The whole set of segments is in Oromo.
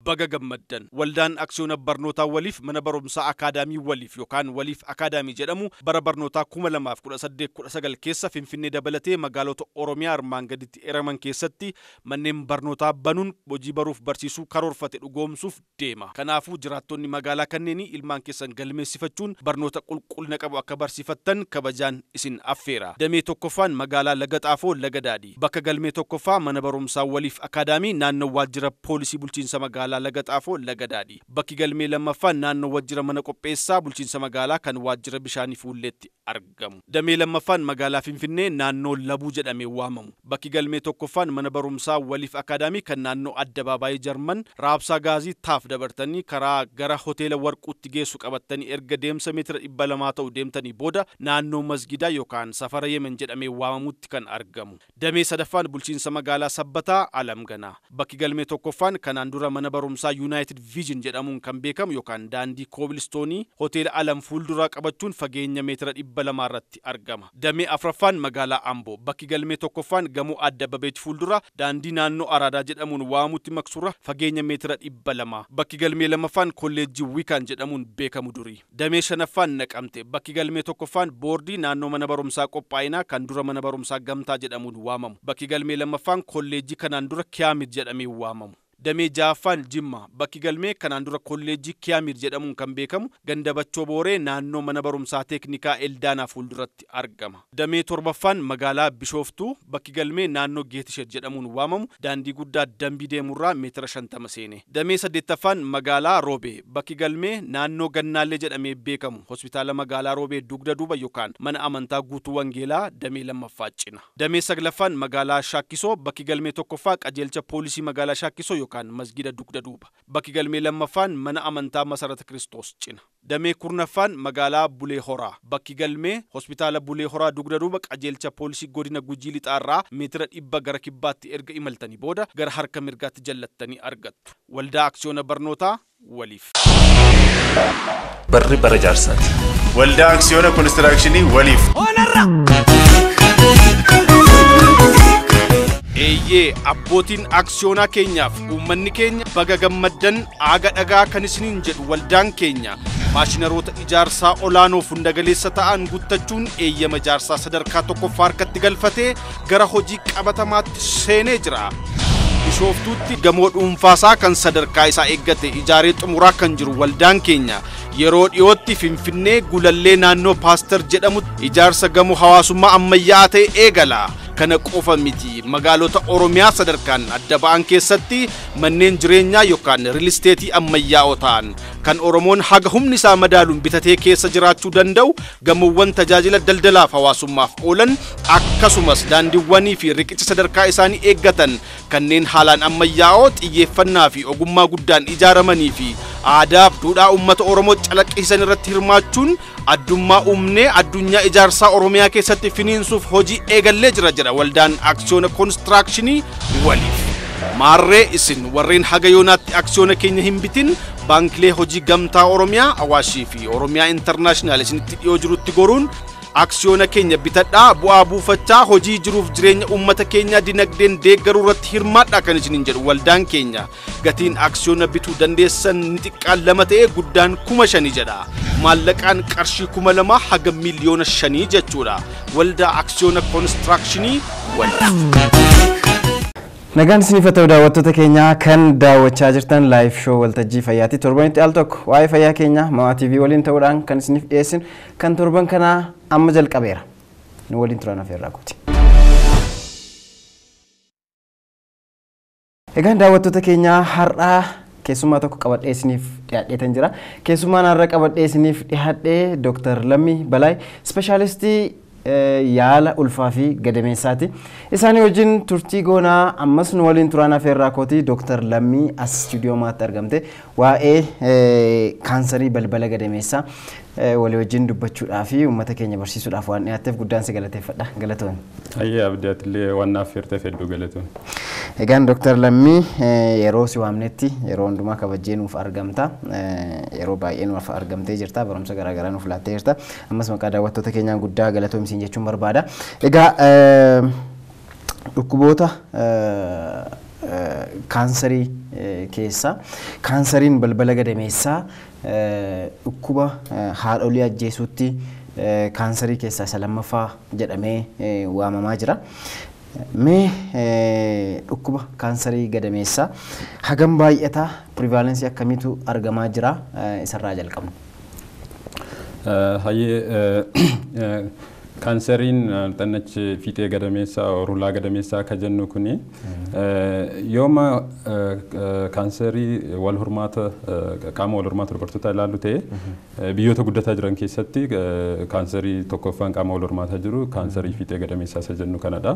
Baga gammaddan. Waldaan Aksiyoona Barnootaa Waliif mana barumsaa Akaadaamii Waliif yookaan Waliif Akaadaamii jedhamu bara barnootaa 2018-19 keessa Finfinnee dabalatee magaalota Oromiyaa armaan gaditti eraman keessatti manneen barnootaa banuun hojii baruuf barsiisuu karoorfate dhugoomsuuf deema. Kanaafuu jiraattonni magaalaa kanneenii ilmaan keessan galmeessifachuun barnoota qulqullina qabu akka barsiifattan kabajaan isin affeera. Damee tokkoffaan magaalaa Laga Xaafoo Laga Daadhii. Bakka galmee tokkoffaa mana barumsaa Waliif Akaadaamii naannoo waajjira poolisii bulchiinsa magaalaa Laga Xaafoo Laga Daadhii. Bakki galmee lammaffaan naannoo waajjira mana qopheessaa bulchiinsa magaalaa kan waajjira bishaanii fuulleetti argamu. Damee lammaffaan magaalaa Finfinnee naannoo Labuu jedhamee waamamu. Bakki galmee tokkoffaan mana barumsaa Waliif Akaadaamii kan naannoo Addabaabaayii Jarman raabsaa gaazii taaf dabartanii karaa gara hoteela Warquutti geessu qabattanii erga deemsa meetira 200 ta'u deemtanii booda naannoo masgidaa yookaan safara Yemen jedhamee waamamutti kan argamu. Damee sadaffaan bulchiinsa magaalaa Sabbataa Alamganaa. Bakki galmee tokkoffaan kanaan dura mana barumsaa United Vision jedhamuun kan beekamu yookaan daandii Kobilistoonii hoteela Alam fuulduraa qabachuun fageenya meetira 200 irratti argama. Damee afraffaan magaalaa Amboo. Bakki galmee tokkoffaan gamoo Addabaabaayii fuuldura daandii naannoo Araadaa jedhamuun waamutti maqsurra fageenya meetira 200. Bakki galmee lammaffaan kolleejjii Wiikaan jedhamuun beekamu durii. Damee shanaffaan Naqamte. Bakki galmee tokkoffaan boordii naannoo mana barumsaa qophaa'inaa kan dura mana barumsaa Gamtaa jedhamuun waamamu. Bakki galmee lammaffaan kolleejjii kanaan dura Kiyaamid jedhamee waamamu. Damee ja'affaan Jimma. Bakki galmee kanaan dura kolleejjii Kiyaamir jedhamuun kan beekamu ganda Bachoo Booree naannoo mana barumsaa teeknikaa Eldaanaa fuulduratti argama. Damee torbaffaan magaalaa Bishooftuu. Bakki galmee naannoo Geetisheet jedhamuun waamamu daandii guddaa Dambii deemurraa meetira 50 seene. Damee saddeettaffaan magaalaa Roobee. Bakki galmee naannoo Gannaallee jedhamee beekamu hospitaala magaalaa Roobee dugda duuba yookaan mana amantaa guutuu Wangeelaa damee lammaffaa cina. Damee saglaffaan magaalaa Shaakkisoo. Bakki galmee tokkoffaa qajeelcha poolisii magaalaa Shaakkisoo yookaan masgida dugda duuba. Bakki galmee lammaffaan mana amantaa Masarata Kiristoos cina. Damee kurnaffaan magaalaa Bulee Horaa. Bakki galmee hospitaala Bulee Horaa dugda duuba qajeelcha poolisii godina Gujii Lixaarraa meetira 100 gara kibbaatti erga imaltanii booda gara harka mirgaatti jallattanii argattu. Waldaa Aksiyoona Barnootaa Waliif. Barri bara jaarsaati. Waldaa Aksiyoona Konistiraakshinii Waliif. Eeyyee, abbootiin aksiyoonaa keenyaaf uummanni keenya baga gammaddan aaga dhagaa kan isiniin jedhu waldaan keenya maashinaroota ijaarsaa olaanoo hundagaleessa ta'an guuttachuun eeyyama ijaarsaa sadarkaa tokkoffaa harkatti galfatee gara hojii qabatamaatti seenee jira. Bishooftuutti gamoo dhuunfaasaa kan sadarkaa isaa eeggate ijaaree xumuraa kan jiru waldaan keenya yeroo dhiyootti Finfinnee Gulallee naannoo Paaster jedhamutti ijaarsa gamoo hawaasummaa ammayyaa'aa ta'e eegala. Kana qofa miti, magaalota Oromiyaa sadarkaan adda ba'an keessatti manneen jireenyaa yookaan riilisteetii ammayyaa'oo ta'an kan Oromoon haga humni isaa madaaluun bitatee keessa jiraachuu danda'u gamoowwan tajaajila daldalaaf hawaasummaaf oolan akkasumas daandiiwwanii fi riqicha sadarkaa isaanii eeggatan kanneen haalaan ammayyaa'oo xiyyeeffannaa fi ogummaa guddaan ijaaramanii fi aadaaf duudhaa uummata Oromoo calaqqisiisan irratti hirmaachuun addummaa uumnee addunyaa ijaarsaa Oromiyaa keessatti finiinsuuf hojii eegallee jira jedha waldaan Aksiyoona Konistiraakshinii Waliif. Maarree isin warreen haga yoonaatti aksiyoona keenya hin bitin baankilee hojii gamtaa Oromiyaa, Awaashii fi Oromiyaa Intarnaashinaal isinitti dhiyoo jirutti goruun aksiyoona keenya bitadhaa bu'aa buufachaa hojii jiruuf jireenya uummata keenyaa dinagdeen deeggaruu irratti hirmaadhaa kan isiniin jedhu waldaan keenya. Gatiin aksiyoona bituu dandeessan ni xiqqaan 2 ta'ee guddaan 5,000 jedha. Maallaqaan qarshii 2,000 haga 5,000,000 jechuudha. Waldaa Aksiyoona Konistiraakshinii Waliif. Nagaan isiniif haa ta'u daawwattoota keenyaa kan daawwachaa jirtan live show waltajjii fayyaati. Torbanitti al tokko waa'ee fayyaa keenyaa Mo'aa TV waliin ta'uudhaan kan isiniif dhiyeessinu kan torban kanaa amma jalqabeera. Nu waliin turan afeerraa kooti. Egaan daawwattoota keenyaa har'aa Keessummaa tokko qabadhee isiniif dhiyaadheetan jira. Keessummaan har'a qabadhee isiniif dhiyaadhee Dr. Lammii Balaay, ispeeshaalistii yaala ulfaa fi gadameessaati. Isaanii wajjin turtii goonaa, ammas nu waliin turaan afeerraa kooti. Dr. Lammii as istuudiyoo maatti argamte waa'ee kaansarii balbala gadameessaa walii wajjin dubbachuudhaa fi uummata keenya barsiisuudhaaf waan dhiyaatteef guddaan si galateeffadha. Galatoon. Ayyee Abdii, atillee waan naaf affeerteef hedduu galatoon. Egaan Dr. Lammii, yeroo si waamnetti yeroo hundumaa kabajjee nuuf argamta. Yeroo baay'ee nuuf argamtee jirta. Barumsa garaagaraa nuuf laattee jirta. Ammas maqaa daawwattoota keenyaan guddaa galatoomsiin jechuun barbaada. Egaa dhukkuboota kaansarii keessaa kaansariin balbala gadameessaa dhukkuba haadholii ajjeesuutti kaansarii keessaa isa lammaffaa jedhamee waamamaa jira. Mee dhukkuba kaansarii gadameessaa hagam baay'ataa, prevalence akkamiitu argamaa jira, isarraa jalqabnu? Hayyee, kaansariin xannachi fiixee gadameessaa, rulaa gadameessaa akka jennu kuni, yooma kaansarii wal hormaata, qaama wal hormaata dubartootaa ilaallu ta'e, biyyoota guddataa jiran keessatti kaansarii tokkoffaan qaama wal hormaataa jiru kaansarii fiixee gadameessaa isa jennu kanadha.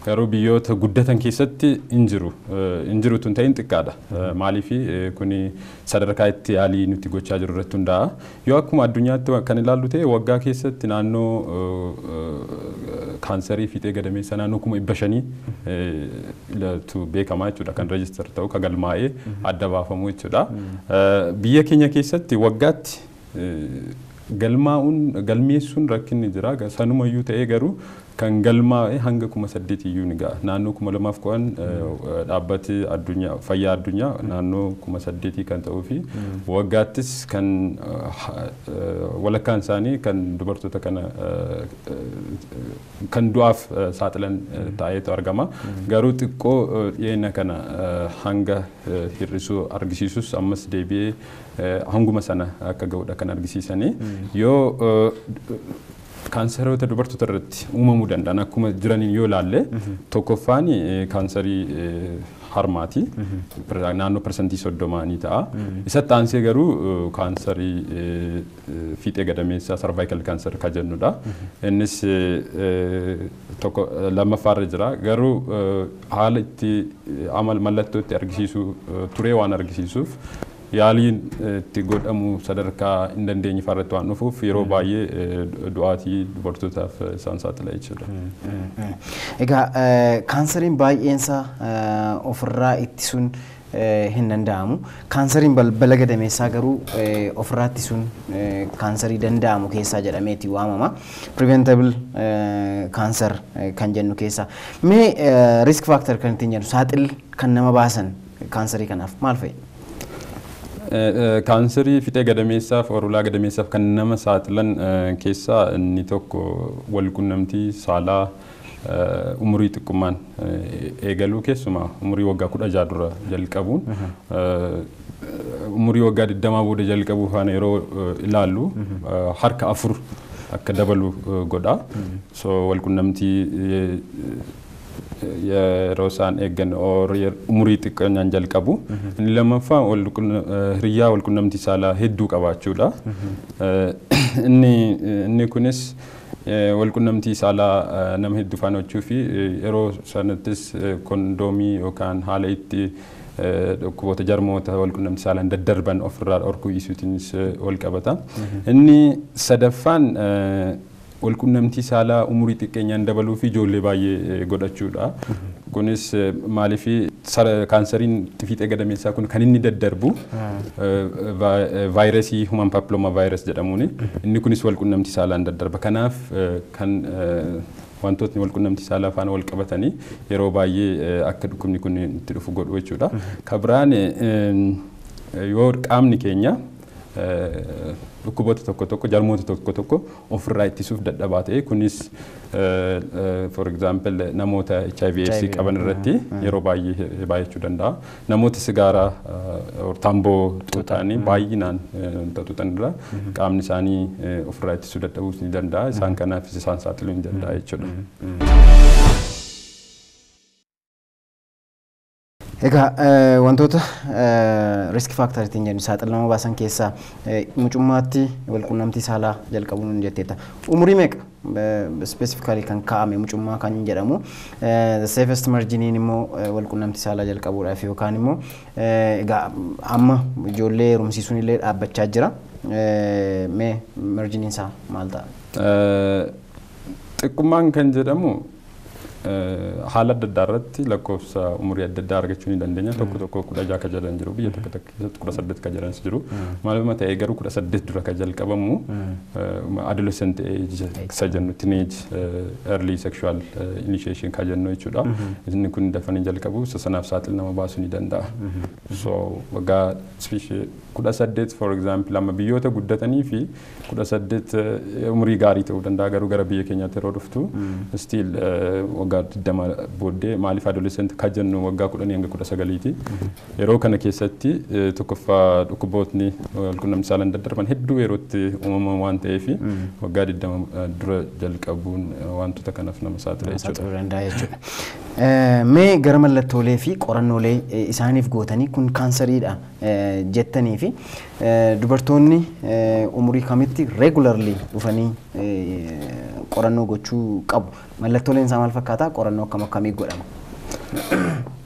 Garuu biyyoota guddatan keessatti hin jiru. Hin jiru tun ta'in xiqqaadha. Maaliif kuni sadarkaa itti yaalii nuti gochaa jiru irratti hundaa'a. Yoo akkuma addunyaatti kan ilaallu ta'e, waggaa keessatti naannoo kaansarii fiixee gadameessaa naannoo 500,000 tu beekamaa jechuudha, kan register ta'u, kan galmaa'ee adda baafamu jechuudha. Biyya keenya keessatti waggaatti galmaa'uun, galmeessuun rakkinni jira. Sanumayyuu ta'ee garuu kan galmaa'e hanga 8,000 iyyuu ni ga'a. Naannoo 2010 dhaabbati addunyaa fayyaa addunyaa naannoo 8,000 kan ta'uu fi waggaattis kan walakkaan isaanii kan dubartoota kana kan du'aaf saaxilan ta'eetu argama. Garuu xiqqoo dhiyeenya kana hanga hir'isuu argisiisus, ammas deebi'ee hanguma sana akka ga'udha kan argisiisanii. Yoo kaansaroota dubartoota irratti uumamuu danda'an akkuma jiraniin yoo ilaalle, tokkoffaan kaansarii harmaati. Naannoo 30% ni ta'a. Isatti aansee garuu kaansarii fiixee gadameessaa, cervical cancer kan jennudha. Innis tokko lammaffaarra jira. Garuu haala itti amal mallattoo itti argisiisu turee waan argisiisuuf, yaaliin itti godhamu sadarkaa hin dandeenye irratti waan dhufuuf, yeroo baay'ee du'aatii dubartootaaf isaan saaxila jechuudha. Egaa kaansariin baay'eensaa ofirraa ittisuun hin danda'amu. Kaansariin balbala gadameessaa garuu ofirraa ittisuun kaansarii danda'amu keessaa jedhameeti waamama. Preventable cancer kan jennu keessaa. Mee risk factor kan ittiin jennu, saaxil kan nama baasan kaansarii kanaaf maal fa'i? Kaansarii fiixee gadameessaaf, rulaa gadameessaaf kan nama saaxilan keessaa inni tokko walqunnamtii saalaa umurii xiqqummaan eegaluu, keessumaa umurii waggaa 16 dura jalqabuun umurii waggaa 20 booda jalqabuu faana yeroo ilaallu harka afur akka dabalu godha. So walqunnamtii yeroo isaan eeggan umurii xiqqeenyaan jalqabu. Inni lammaffaa hiriyyaa walqunnamtii saalaa hedduu qabaachuudha. Inni kunis walqunnamtii saalaa nama hedduu faana hojjechuu fi yeroo sanattis kondoomii yookaan haala itti dhukkuboota jarmoota walqunnamtii saalaan daddarban ofirraa dhorkuu dhiisuutiinis wal qabata. Inni sadaffaan walqunnamtii saalaa umurii xiqqeenyaan dabaluu fi ijoollee baay'ee godhachuudha. Kunis maaliif, kaansariin fiixee gadameessaa kun kan inni daddarbu vaayirasii human papilloma virus jedhamuuni. Inni kunis walqunnamtii saalaan daddarba. Kanaaf kan wantootni walqunnamtii saalaa faana wal qabatanii yeroo baay'ee akka dhukkubni kun itti dhufu godhu jechuudha. Kan biraan yoo qaamni keenya dhukkuboota tokko tokko, jarmoota tokko tokko ofirraa ittisuuf dadhabaa ta'e, kunis for example namoota HIV AIDS qaban irratti yeroo baay'ee baay'achuu danda'a. Namoota sigaaraa, tamboo xuuxanii baay'inaan xuuxan irra qaamni isaanii ofirraa ittisuu dadhabuu ni danda'a. Isaan kanaafis isaan saaxiluu ni danda'a jechuudha. Egaa wantoota risk factoriitiin jennu saaxilama baasan keessaa mucummaatti walqunnamtii saalaa jalqabuun jetteetta. Umurii meeqa specifically kan kaa'ame mucummaa kan jedhamu, safest marginiin immoo walqunnamtii saalaa jalqabuudhaaf yookaan immoo egaa amma ijoollee heerumsiisuun illee dhaabbachaa jira. Mee marginiin isaa maal ta'a? Xiqqummaan kan jedhamu haala adda addaa irratti lakkoofsa umurii adda addaa argachuu ni dandeenya. Tokko tokko 16 ka jedhan jiru, biyya tokko tokko keessatti 18 ka jedhanis jiru. Maaluma ta'ee garuu 18 dura ka jalqabamu adolescent age isa jennu, teenage early sexual initiation ka jennu jechuudha. Inni kun dafanii jalqabu, isa sanaaf saaxil nama baasuu ni danda'a. So waggaa 18, for example, amma biyyoota guddatanii fi 18 umurii gaarii ta'uu danda'a, garuu gara biyya keenyaatti yeroo dhuftu still waggaa 20 booddee. Maaliif adolescent ka jennu waggaa 10 hanga 19ti. Yeroo kana keessatti tokkoffaa dhukkubootni walqunnamtii saalaan daddarban hedduu yerootti uumaman waan ta'eef waggaa 20 dura jalqabuun wantoota kanaaf nama saaxila jechuudha. Saaxiluu danda'a jechuudha. Mee gara mallattoolee fi qorannoolee isaaniif gootanii kun kaansariidha jettanii fi dubartoonni umurii kamitti regularly dhufanii qorannoo gochuu qabu? Mallattooleen isaa maal fakkaata? Qorannoo akkam akkamii godhama?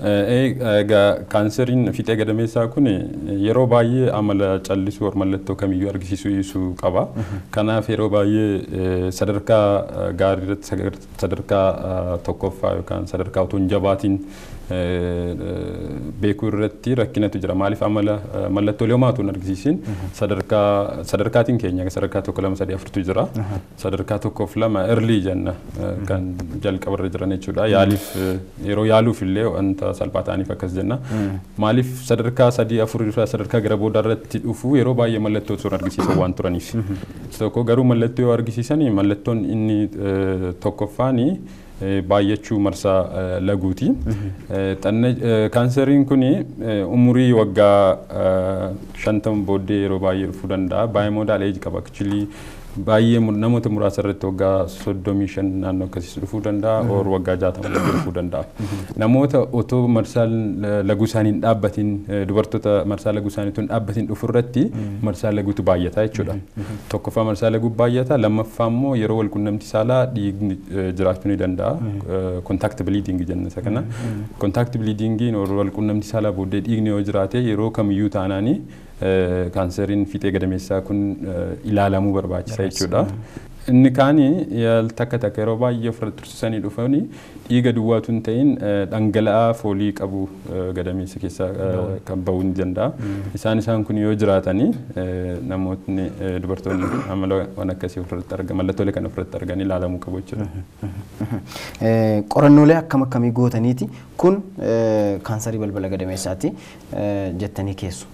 Egaa kaanseriin fiixee gadameessaa kun yeroo baay'ee amala callisuu, mallattoo kamiyyuu argisiisuu dhiisuu qaba. Kanaaf yeroo baay'ee sadarkaa gaarii irratti, sadarkaa tokkoffaa yookaan sadarkaa utuu hin jabaatiin beekuu irratti rakkinatu jira. Maaliif amala mallattoolee homaa utuu hin argisiisin sadarkaa sadarkaatiin keenya sadarkaa tokko, lama, sadii, afurtu jira. Sadarkaa tokkoof lama early jenna, kan jalqabarra jiran jechuudha. Yaaliif yeroo yaaluuf illee wanta salphaa ta'aniif akkas jenna. Maaliif sadarkaa sadii, afur irraa sadarkaa gara boodaa irratti dhufu yeroo baay'ee mallattoo osoo hin argisiisan waan turaniif. Tokko garuu mallattoo yoo argisiisan, mallattoon inni tokkoffaani baay'achuu marsaa laguuti. Kaanseriin kun umurii waggaa 50 booddee yeroo baay'ee dhufuu danda'a. Bimodal age qaba. Actually baay'ee namoota muraasa irratti waggaa 35 naannoo akkasiis dhufuu danda'a, or waggaa 60 booddee dhufuu danda'a. Namoota otoo marsaa laguu isaanii hin dhaabbatin, dubartoota marsaa laguu isaanii otoo hin dhaabbatin dhufu irratti marsaa laguutu baay'ata jechuudha. Tokkoffaa marsaa laguu baay'ata, lammaffaa immoo yeroo walqunnamtii saalaa dhiigni jiraachuu ni danda'a. Contact bleeding jenna isa kana. Contact bleedingiin walqunnamtii saalaa booddee dhiigni yoo jiraate, yeroo kamiyyuu taanaanii kaanseriin fiixee gadameessaa kun ilaalamuu barbaachisa jechuudha. Inni kaani takka takka yeroo baay'ee ofirra tursiisanii dhufanii dhiiga duwwaatu hin ta'in dhangala'aa foolii qabu gadameessa keessaa kan bahuu ni danda'a. Isaan kun yoo jiraatanii namootni, dubartoonni amala waan akkasii ofirratti argan, mallattoolee kan ofirratti argan ilaalamuu qabu jechuudha. Qorannoolee akkam akkamii gootaniiti kun kaansarii balbala gadameessaati jettanii keessu?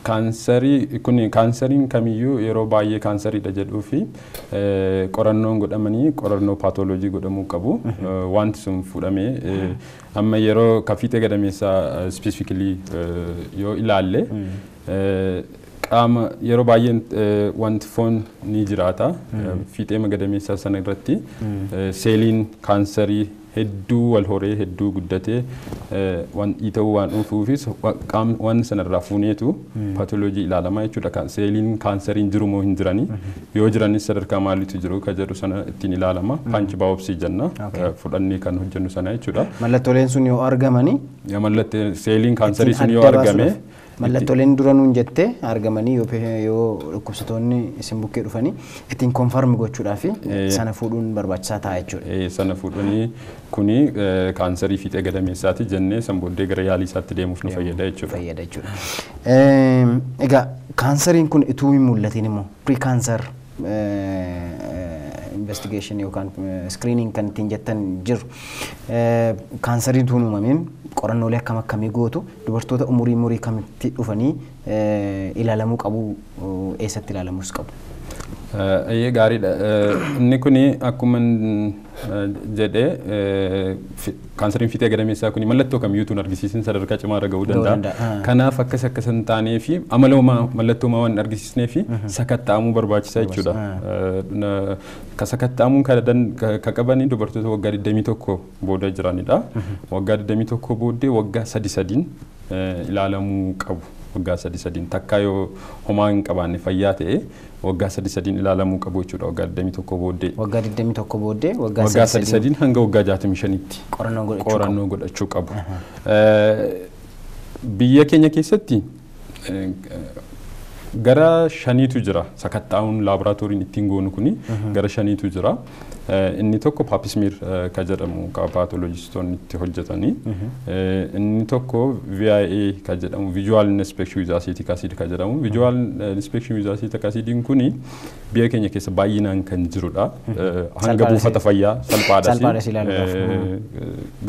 Kaansarii kun, kaansariin kamiyyuu yeroo baay'ee kaansariidha jedhuu fi qorannoon godhamanii qorannoo pathology godhamuu qabu. Wanti sun fuudhamee amma yeroo ka fiixee gadameessaa specifically yoo ilaalle, qaama yeroo baay'ee wanti foon ni jiraata. Fiixee gadameessaa sana irratti seeliin kaansarii hedduu wal horee, hedduu guddatee waan dhiita'uu waan dhufuufis waan sanarraa fuuneetu pathology ilaalamaa jechuudha. Seeliin kaansariin jiru moo hin jiranii, yoo jiranis sadarkaa maaliitu jiru ka jedhu sana ittiin ilaalama. Punch biopsy jenna, fudhannee kan hojjennu sana jechuudha. Mallattooleen sun yoo argamanii Mallattoo seeliin kaansarii sun yoo argame. Mallattooleen dura nuun jettee argamanii, yoo dhukkubsatoonni isin bukkee dhufanii ittiin confirm gochuudhaaf sana fuudhuun barbaachisaa ta'a jechuudha. Sana fuudhanii kuni kaansarii fiixee gadameessaati jennee san booddee gara yaalii isaatti deemuuf nu fayyada jechuudha. Fayyada jechuudha. Egaa kaansariin kun ituu hin mul'atin immoo pre-cancer investigation yookaan screening kan ittiin jettan jiru. Kaansariin tun uumamin qorannoolee akkam akkamii gootu? Dubartoota umurii kamitti dhufanii ilaalamuu qabu? Eessatti ilaalamuus qabu? Eeyyee, gaariidha. Inni kuni akkuma jedhee kaansariin fiixee gadameessaa kuni mallattoo kamiyyuu hin argisiisin sadarkaa cimaa irra gahuu danda'a. Kanaaf akkas akkas hin taanee fi amala mallattoo waan hin argisiisnee fi sakatta'amuu barbaachisaa jechuudha. Ka sakatta'amuun ka qabanii dubartoota waggaa 21 booda jiranidha. Waggaa 21 booddee waggaa sadi sadiin ilaalamuu qabu. Waggaa sadi sadiin takkaa yoo homaa hin qabaanne, fayyaa ta'e, waggaa sadi sadiin ilaalamuu qabu jechuudha waggaa 21 booddee. Waggaa 21 booddee waggaa sadi sadiin hanga waggaa 65tti qorannoo godhachuu qabu. Biyya keenya keessatti gara shaniitu jira. Sakatta'uun laaboraatooriin ittiin goonu kuni gara shaniitu jira. Inni tokko Pap smear ka jedhamu ka paatolojistoonni itti hojjetanii. Inni tokko VIA ka jedhamu, Visual Inspection with Acetic Acid ka jedhamu. Visual Inspection with Acetic Acidiin kuni biyya keenya keessa baay'inaan kan jirudha. Hanga buufata fayyaa salphaadha.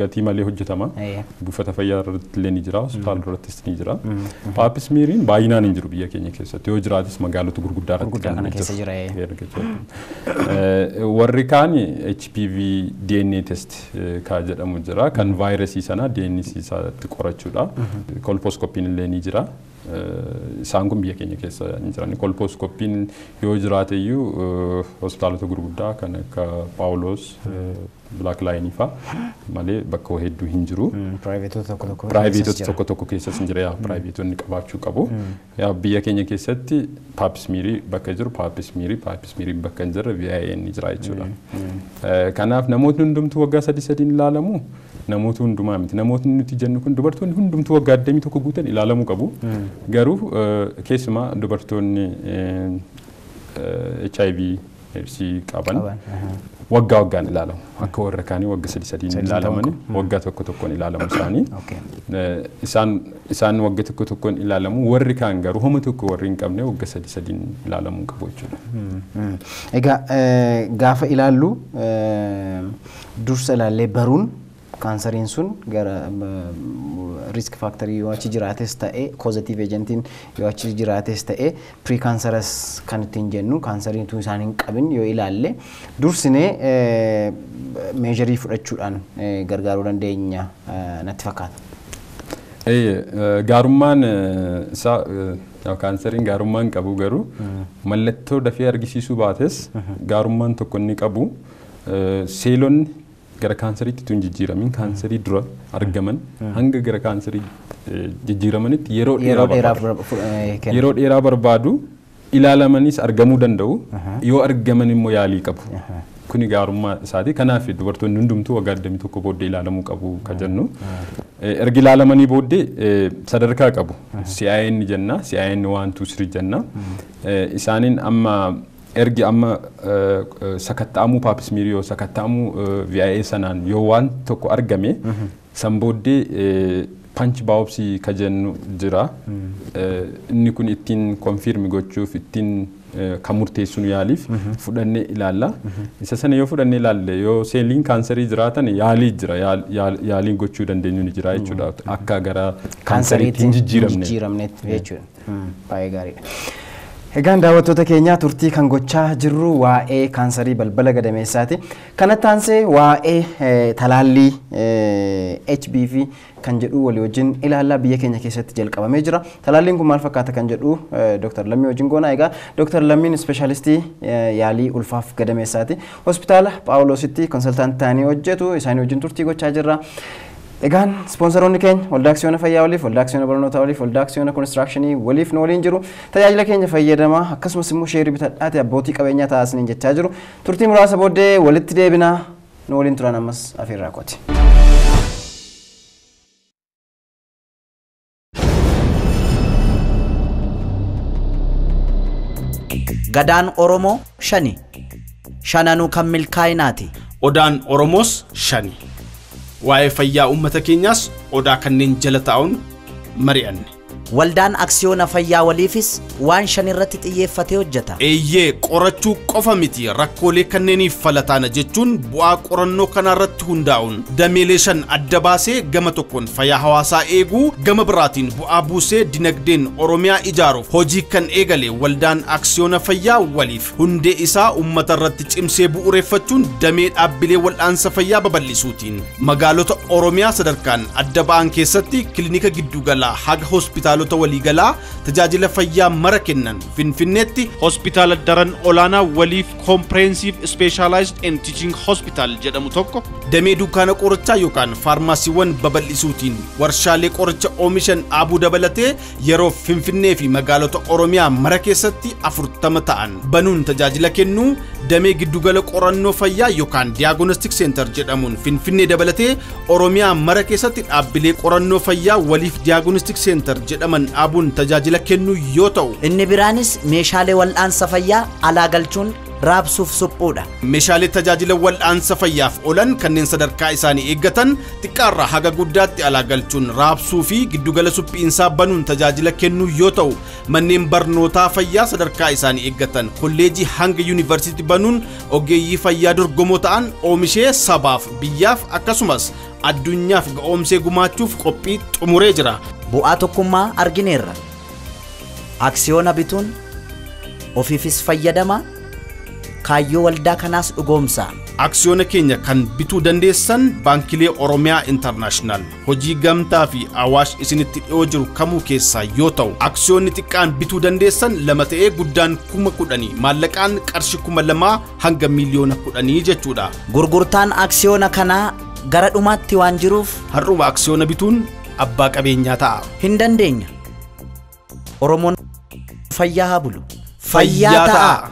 Gatii malee hojjetama. Buufata fayyaa irratti illee ni jira, hospitaala irrattis ni jira. Pap smeariin baay'inaan hin jiru biyya keenya keessatti. Yoo jiraatis magaalota gurguddaa irratti kan jiru. Warri kaan HPV DNA test ka jedhamu jira, kan vaayirasii sana DNA isaatti qorachuudha. Kolposkoppiin illee ni jira. Isaan kun biyya keenya keessa hin jiran. Kolposkoppiin yoo jiraate iyyuu hospitaalota gurguddaa kan akka Paawuloos, Black Line fa'a malee bakka hedduu hin jiru. Piraayiveetota tokko tokko. Piraayiveetota tokko tokko keessas hin jira. Piraayiveetonni qabaachuu qabu. Biyya keenya keessatti Pap smearii bakka jiru Pap smearii, Pap smearii bakka hin jirre VIA ni jira jechuudha. Kanaaf namootni hundumtuu waggaa sadi sadiin ilaalamu, namoota hundumaa miti. Namootni nuti jennu kun dubartoonni hundumtuu waggaa 21 guutan ilaalamuu qabu. Garuu keessumaa dubartoonni HIV AIDS qaban waggaa waggaan ilaalamu. Akka warra kaanii wagga sadi sadiin ilaalamani waggaa tokko tokkoon ilaalamu isaanii. Isaan wagga tokko tokkoon ilaalamu, warri kaan garuu homa tokko warri hin qabne wagga sadi sadiin ilaalamuu qabu jechuudha. Egaa gaafa ilaallu dursa ilaallee baruun kaansariin sun gara risk factorii yoo achi jiraates ta'e, causative agentiin yoo achi jiraates ta'e, precancerous kan ittiin jennu kaansariin tun isaan hin qabin yoo ilaalle dursinee measurii fudhachuudhaan gargaaruu dandeenya natti fakkaata. Gaarummaan isaa kaansariin gaarummaan qabu garuu mallattoo dafee argisiisuu baates gaarummaan tokko inni qabu seelonni gara kaansariitti tun jijjiiramin kaansarii dura argaman hanga gara kaansarii jijjiiramanitti yeroo dheeraa barbaadu. Yeroo dheeraa barbaadu, ilaalamanis argamuu danda'u, yoo argaman immoo yaalii qabu. Kuni gaarummaa isaati. Kanaaf dubartoonni hundumtuu waggaa 21 booddee ilaalamuu qabu ka jennu. Erga ilaalamanii booddee sadarkaa qabu. CIN jenna, CIN 1, 2, 3 jenna. Isaaniin amma ergi amma sakatta'amuu Pap smearii yoo sakatta'amuu VIA sanaan yoo waan tokko argame, san booddee punch biopsy ka jennu jira. Inni kun ittiin confirm gochuuf, ittiin kan murteessinu yaaliif fudhannee ilaalla. Isa sana yoo fudhannee ilaalle, yoo seeliin kaansarii jiraatan yaalii jira, yaaliin gochuu dandeenyu ni jira jechuudha. Akka gara kaansariitti hin jijjiiramne. Jechuudha. Baay'ee gaariidha. Egaan daawwattoota keenyaa, turtii kan gochaa jirru waa'ee kaansarii balbala gadameessaati. Kanatti aansee waa'ee talaallii HPV kan jedhu walii wajjin ilaallaa, biyya keenya keessatti jalqabamee jira. Talaalliin kun maal fakkaata kan jedhu Dr. Lammii wajjin goona. Egaa Dr. Lammiin ispeeshaalistii yaalii ulfaaf gadameessaati. Hospitaala Phaawulositti consultant ta'anii hojjetu. Isaanii wajjin turtii gochaa jirra. Egaan ispoonsaroonni keenya Waldaa Aksiyoona Fayyaa Waliif, Waldaa Aksiyoona Barnootaa Waliif, Waldaa Aksiyoona Konistirakshinii Waliif nu waliin jiru. Tajaajila keenya fayyadamaa, akkasumas immoo sheerii bitadhaati abbootii qabeenyaa taasisanii jechaa jiru. Turtii muraasa booddee walitti deebinaa, nu waliin turan ammas afeerraa kooti. Gadaan Oromoo shani. Shananuu kan milkaa'inaati. Odaan Oromoos shani. Waa'ee fayyaa uummata keenyaas odaa kanneen jala taa'uun mari'anne. Waldaan Aksiyoona Fayyaa Waliifis waan 5 irratti xiyyeeffatee hojjeta. Eeyyee, qorachuu qofa miti, rakkoolee kanneeniif falataana jechuun bu'aa qorannoo kanarratti hundaa'uun dameelee 5 adda baasee gama tokkoon fayyaa hawaasaa eeguu, gama biraatiin bu'aa buusee dinagdeen Oromiyaa ijaaruuf hojii kan eegale Waldaan Aksiyoona Fayyaa Waliif hundee isaa uummata irratti cimsee bu'uureffachuun damee dhaabbilee wal'aansa fayyaa babal'isuutiin magaalota Oromiyaa sadarkaan adda ba'an keessatti kilinika giddugalaa haga hospitaalota waliigalaa tajaajila fayyaa mara kennan Finfinneetti hospitaala daran olaanaa Waliif Comprehensive Specialized and Teaching Hospital jedhamu tokko, damee dukkaana qorichaa yookaan faarmaasiiwwan babal'isuutiin warshaalee qoricha oomishan dhaabuu dabalatee yeroo Finfinnee fi magaalota Oromiyaa mara keessatti 40 ta'an banuun tajaajila kennuu, damee giddugala qorannoo fayyaa yookaan Diagnostic Center jedhamuun Finfinnee dabalatee Oromiyaa mara keessatti dhaabbilee qorannoo fayyaa Waliif Diagnostic Center jedhaman dhaabuun tajaajila kennuu yoo ta'u, Inni biraanis meeshaalee wal'aansa fayyaa alaa galchuun raabsuuf suphuudha. Meeshaalee tajaajila wal'aansa fayyaaf oolan kanneen sadarkaa isaanii eeggatan xiqqaarraa haga guddaatti alaa galchuun raabsuu fi giddugala suphiinsaa banuun tajaajila kennuu yoo ta'u, manneen barnootaa fayyaa sadarkaa isaanii eeggatan kolleejii hanga yuunivarsiitii banuun ogeeyyii fayyaa dorgomoo ta'an oomishee sabaaf, biyyaaf akkasumas addunyaaf ga'oomsee gumaachuuf qophii xumuree jira. Bu'aa tokkummaa argineerra. Aksiyoona bituun ofiifis fayyadama, kaayyoo waldaa kanaas dhugoomsa. Aksiyoona keenya kan bituu dandeessan baankilee Oromiyaa Intarnaashinaal, Hojii Gamtaa fi Awaash isinitti dhiyoo jiru kamuu keessaa yoo ta'u, aksiyoonni xiqqaan bituu dandeessan 2 ta'ee guddaan 10,000, maallaqaan qarshii 2,000 hanga 10,000,000 jechuudha. Gurgurtaan aksiyoona kanaa gara dhumaatti waan jiruuf har'uma aksiyoona bituun abbaa qabeenyaa ta'a. Hin dandeenya. Oromoon fayyaa haa bulu. Fayyaa ta'a.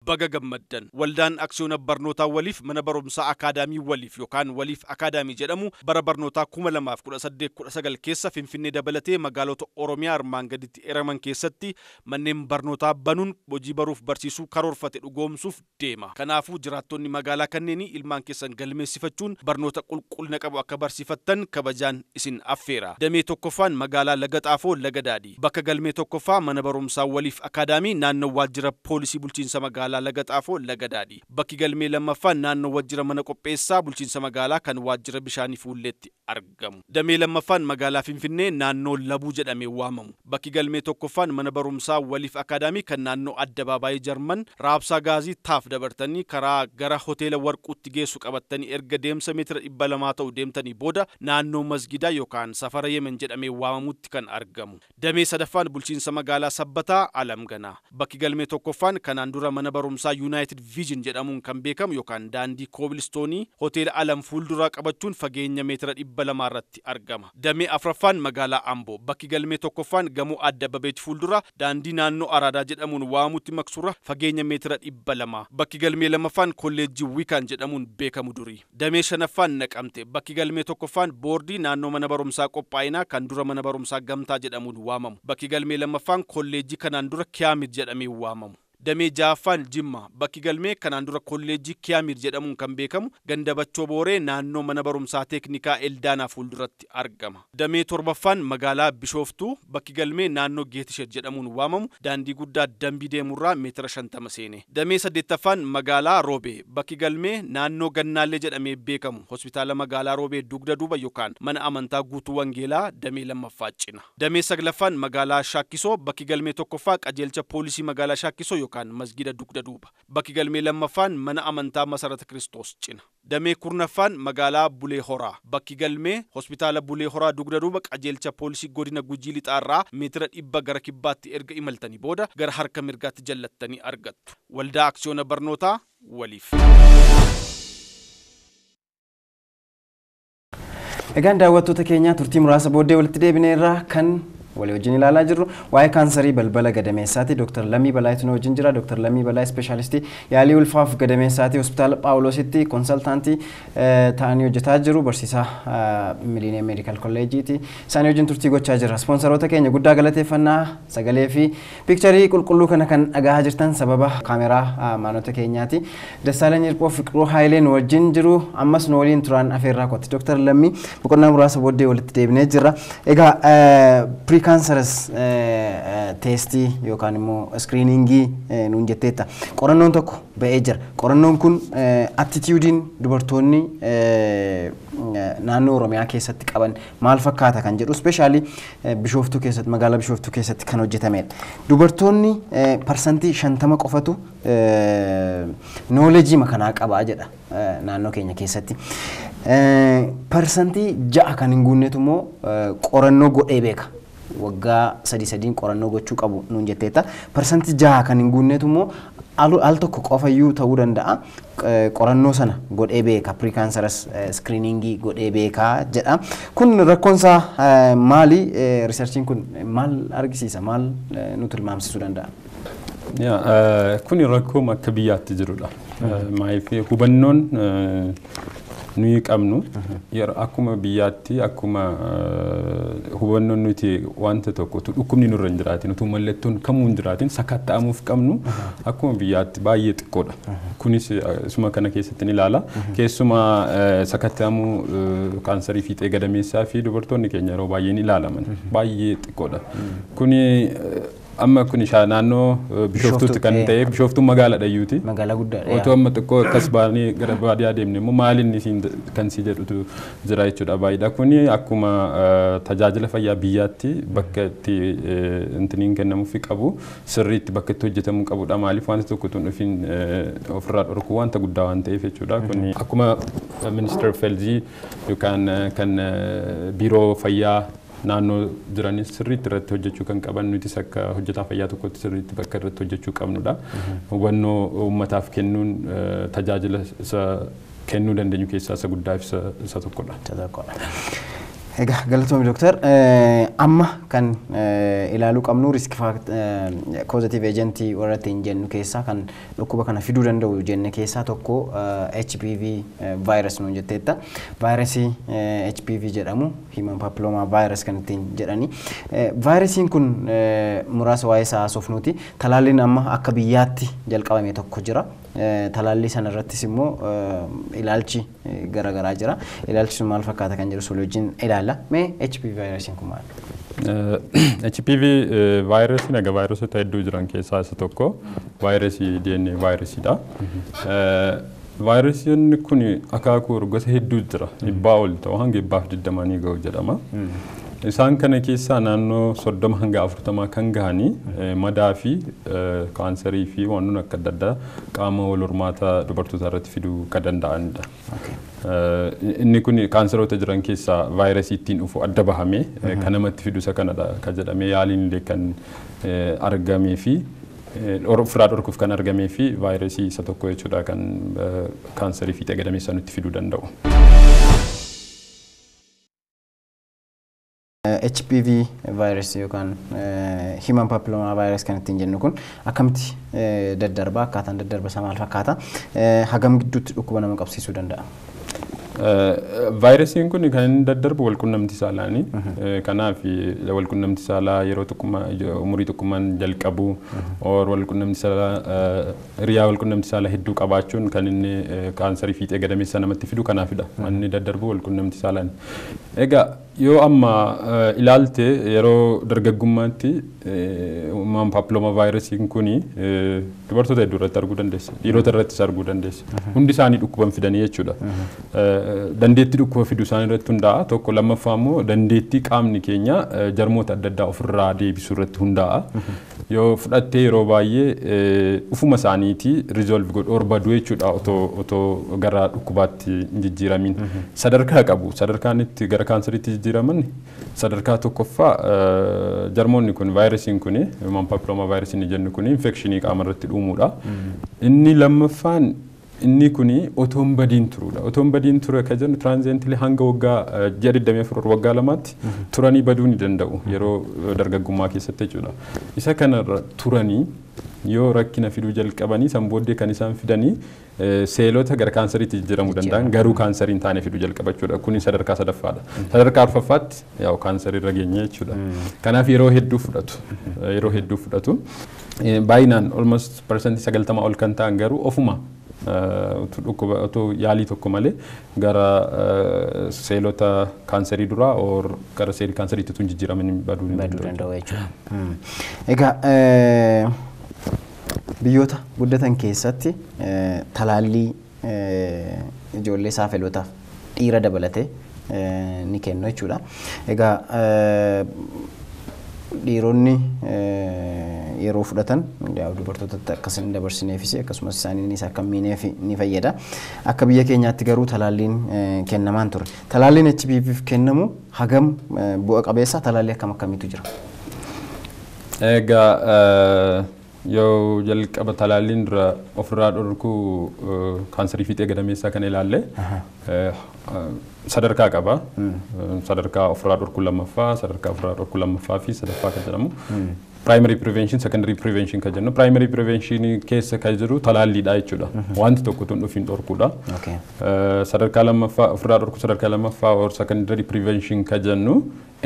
Baga gammaddan. Waldaan Aksiyoona Barnootaa Waliif mana barumsaa Akaadaamii Waliif yookaan Waliif Akaadaamii jedhamu bara barnootaa 2018-19 keessa Finfinnee dabalatee magaalota Oromiyaa armaan gaditti eraman keessatti manneen barnootaa banuun hojii baruuf barsiisuu karoorfate dhugoomsuuf deema. Kanaafuu jiraattonni magaalaa kanneenii ilmaan keessan galmeessifachuun barnoota qulqullina qabu akka barsiifattan kabajaan isin affeera. Damee tokkoffaan magaalaa Laga Xaafoo Laga Daadhii. Bakka galmee tokkoffaa mana barumsaa Waliif Akaadaamii naannoo waajjira poolisii bulchiinsa magaalaa Laga Xaafoo Laga Daadhii. Bakki galmee lammaffaan naannoo waajjira mana qopheessaa bulchiinsa magaalaa kan waajjira bishaanii fuulleetti argamu. Damee lammaffaan magaalaa Finfinnee naannoo Labuu jedhamee waamamu. Bakki galmee tokkoffaan mana barumsaa Waliif Akaadaamii kan naannoo Addabaabaayii Jarman raabsaa gaazii taaf dabartanii karaa gara hoteela Warquutti geessu qabattanii erga deemsa meetira 200 ta'u deemtanii booda naannoo masgidaa yookaan safara Yemen jedhamee waamamutti kan argamu. Damee sadaffaan bulchiinsa magaalaa Sabbataa Alamganaa. Bakki galmee tokkoffaan kanaan dura mana barumsaa United Vision jedhamuun kan beekamu yookaan daandii Koobilistoonii hoteela Alam fuulduraa qabachuun fageenya meetira 200 irratti argama. Damee afraffaan magaalaa Amboo. Bakki galmee tokkoffaan gamoo Addababeech fuuldura daandii naannoo Araadaa jedhamuun waamutti maqsurra fageenya meetira 200. Bakki galmee lammaffaan kolleejjii Wiikaan jedhamuun beekamu durii. Damee shanaffaan Naqamte. Bakki galmee tokkoffaan boordii naannoo mana barumsaa qophaa'inaa kan dura mana barumsaa Gamtaa jedhamuun waamamu. Bakki galmee lammaffaan kolleejjii kanaan dura Kiyaamid jedhamee waamamu. Damee ja'affaan Jimma. Bakki galmee kanaan dura kolleejjii Kiyaamir jedhamuun kan beekamu ganda Bachoo Booree naannoo mana barumsaa teeknikaa Eldaanaa fuulduratti argama. Damee torbaffaan magaalaa Bishooftuu. Bakki galmee naannoo Geetisheet jedhamuun waamamu daandii guddaa Dambii deemurraa meetira 50 seene. Damee saddeettaffaan magaalaa Roobee. Bakki galmee naannoo Gannaallee jedhamee beekamu hospitaala magaalaa Roobee dugda duuba yookaan mana amantaa guutuu Wangeelaa damee lammaffaa cina. Damee saglaffaan magaalaa Shaakkisoo. Bakki galmee tokkoffaa qajeelcha poolisii magaalaa Shaakkisoo yookaan masgida dugda duuba. Bakki galmee lammaffaan mana amantaa Masarata Kiristoos cina. Damee kurnaffaan magaalaa Bulee Horaa. Bakki galmee hospitaala Bulee Horaa dugda duuba qajeelcha poolisii godina Gujii Lixaarraa meetira 100 gara kibbaatti erga imaltanii booda gara harka mirgaatti jallattanii argattu. Waldaa Aksiyoona Barnootaa Waliif. Egaan daawwattoota keenyaa turtii muraasa booddee walitti deebineerraa kan Walii wajjin ilaalaa jirru waa'ee kaansarii balbala gadameessaati. Dr. Lammii Balaayitu nu wajjin jira. Dr. Lammii Balaay ispeeshaalistii yaalii ulfaaf gadameessaati. Hospitaala Phaawulositti konsaltaantii ta'anii hojjetaa jiru. Barsiisaa Millennium Medical Collegeeti. Isaanii wajjin turtii gochaa jira. Ispoonsaroota keenya guddaa galateeffannaa. Sagalee fi piikcharii qulqulluu kana kan dhagahaa jirtan sababa kaameraa maanota keenyaati. Dassaalany Hirphoo, Fiqiruu Haayilee nu wajjin jiru. Ammas nu waliin turaan afeerraa kooti. Dr. Lammii, boqonnaa muraasa booddee walitti deebinee jirra. Egaa precancerous testii yookaan immoo screeningii nuun jetteetta. Qorannoon tokko ba'ee jira. Qorannoon kun attitudeiin dubartoonni naannoo Oromiyaa keessatti qaban maal fakkaata kan jedhu, especially Bishooftuu keessatti, magaalaa Bishooftuu keessatti kan hojjetamedha. Dubartoonni 50% qofatu knowledge makanaa qabaa jedha naannoo keenya keessatti. 6% kan hin guunnetu immoo qorannoo godhee beeka. Waggaa sadi sadiin qorannoo gochuu qabu nuun jetteetta. 6% kan hin guunnetu immoo al tokko qofayyuu ta'uu danda'a. Qorannoo sana godhee beeka, precancerous screeningii godhee beeka jedha. Kun rakkoonsaa maali? Researchiin kun maal argisiisa? Maal nu tilmaamsisuu danda'a? Kuni rakkoo akka biyyaatti jirudha. Maaliif, hubannoon nuyi qabnu akkuma biyyaatti, akkuma hubannoon nuti wanta tokko utuu dhukkubni nurra hin jiraatin, utuu mallattoon kamuu hin jiraatin sakatta'amuuf qabnu akkuma biyyaatti baay'ee xiqqoodha. Kunis isuma kana keessatti ni ilaala. Keessumaa sakatta'amuu kaansarii fiixee gadameessaa fi dubartoonni keenya yeroo baay'ee ni ilaalaman baay'ee xiqqoodha. Kuni amma kun naannoo Bishooftuutti kan ta'e, Bishooftuun magaalaadha iyyuuti. Magaalaa guddaadha. Otoo amma xiqqoo akkas baanee gara baadiyyaa deemne immoo maal inni siin kan si jedhutu jira jechuudha baay'eedha. Kuni akkuma tajaajila fayyaa biyyaatti bakka itti intiniin kennamuufi qabu, sirriitti bakka itti hojjetamuu qabudha. Maaliif, wanta tokko tun dhufiin ofirraa dhorkuu wanta guddaa waan ta'eef jechuudha. Kuni akkuma Minister of Health yookaan kan biiroo fayyaa naannoo jiranis sirriitti irratti hojjechuu kan qaban, nutis akka hojjetaa fayyaa tokkotti sirriitti bakka irratti hojjechuu qabnudha. Hubannoo uummataaf kennuun tajaajila isa kennuu dandeenyu keessaa isa guddaa fi isa tokkodha. Egaa galatoomi, dooktar. Amma kan ilaaluu qabnu risk causative agentii warra ittiin jennu keessaa, kan dhukkuba kana fiduu danda'u jenne keessaa tokko HPV virus nuun jetteetta. Vaayirasii HPV jedhamu, human papilloma virus kan ittiin jedhani. Vaayirasiin kun muraasa waa'ee isaa haasofnuuti. Talaalliin amma akka biyyaatti jalqabame tokko jira. Talaallii sana irrattis immoo ilaalchi garaagaraa jira. Ilaalchi sun maal fakkaata kan jedhu solii wajjin ilaalla. Mee HPV vaayirasiin kun maal? HPV vaayirasiin egaa vaayirasota hedduu jiran keessaa isa tokko, vaayirasii DNA vaayirasiidha. Vaayirasiin kun akaakuu gosa hedduu jira. 100 ol ta'u, hanga 120 ga'u jedhama. Isaan kana keessaa naannoo 30 hanga 40 kan gahanii madaa fi kaansarii fi wantoonni akka adda addaa qaama wal hormaata dubartoota irratti fiduu kan danda'anidha. Inni kun kaansaroota jiran keessaa vaayirasii ittiin dhufu adda bahamee kan namatti fidu isa kanadha kan jedhamee, yaaliin illee kan argamee fi ofirraa dhorkuuf kan argamee fi vaayirasii isa tokko jechuudha kan kaansarii fiixee gadameessaa nutti fiduu danda'u. HPV virus yookaan human papilloma virus kan ittiin jennu kun akkamitti daddarba? Akkaataan daddarba isaa maal fakkaata? Hagam gidduutti dhukkuba nama qabsiisuu danda'a? Vaayirasiin kun kan inni daddarbu walqunnamtii saalaani. Kanaaf walqunnamtii saalaa yeroo tokkummaa, umurii tokkummaan jalqabu or walqunnamtii saalaa, hiriyaa walqunnamtii saalaa hedduu qabaachuun kan inni kaansarii fiixee gadameessaa namatti fidu kanaafidha. Inni daddarbu walqunnamtii saalaani. Egaa yoo amma ilaalte, yeroo dargaggummaatti human papilloma vaayirasiin kun dubartoota hedduu irratti arguu dandeessa. Dhiirota irrattis arguu dandeessa. Hundi isaanii dhukkuban fidanii jechuudha. Dandeettii dhukkuba fiduu isaanii irratti hundaa'a. Tokko lammaffaa immoo dandeettii qaamni keenya jarmoota adda addaa ofirraa deebisuu irratti hundaa'a. Yoo fudhattee, yeroo baay'ee ufuma isaaniitii resolve godhu or baduu jechuudha otoo gara dhukkubaatti hin jijjiiramin. Sadarkaa qabu. Sadarkaan itti gara kaansariitti jijjiiraman sadarkaa tokkoffaa, jarmoonni kun, vaayirasiin kun, human papilloma vaayirasiin jennu kun, infekshinii qaama irratti dhuumuudha. Inni lammaffaan Inni kuni otoo hin badiin turuudha. Otoo hin badiin ture kan jennu transiently hanga waggaa ji'a 24, waggaa 2tti turanii baduu ni danda'u yeroo dargaggummaa keessatti jechuudha. Isa kanarra turanii yoo rakkina fiduu jalqabanii, san booddee kan isaan fidanii seelota gara kaansariitti jijjiiramuu danda'an, garuu kaansarii hin taane fiduu jalqaba jechuudha. Kuni sadarkaa sadaffaadha. Sadarkaa arfaffaatti yaa'u kaansarii irra geenye jechuudha. Kanaaf yeroo hedduu fudhatu. Yeroo hedduu fudhatu. Baay'inaan almost 90% ol kan ta'an garuu ofuma utuu dhukkuba utuu yaalii tokko malee gara seelota kaansarii duraa or gara seelii kaansariitti utuu hin jijjiiramin baduu ni baduu danda'u. Danda'u jechuudha. Egaa biyyoota guddatan keessatti talaallii ijoollee saafelootaaf dhiira dabalatee ni kennu jechuudha. Egaa dhiironni yeroo fudhatan yaa dubartootatti akkas hin dabarsineefis, akkasumas isaaniinis akka hin miineef ni fayyada. Akka biyya keenyaatti garuu talaalliin kennamaan ture. Talaalliin HPVf kennamu hagam bu'a qabeessa? Talaallii akkam akkamiitu jira? Egaa yoo jalqaba talaalliin dura ofirraa dhorkuu kaansarii fiixee gadameessaa kana ilaalle, sadarkaa qaba. Sadarkaa ofirraa dhorkuu lammaffaa, sadarkaa ofirraa dhorkuu lammaffaa fi sadaffaa kan jedhamu. Primary prevention, secondary prevention kan jennu. Primary prevention keessa kan jiru talaalliidha jechuudha. Wanti tokko tun dhufiin dhorkuudha. Sadarkaa lammaffaa, ofirraa dhorkuu sadarkaa lammaffaa or secondary prevention kan jennu,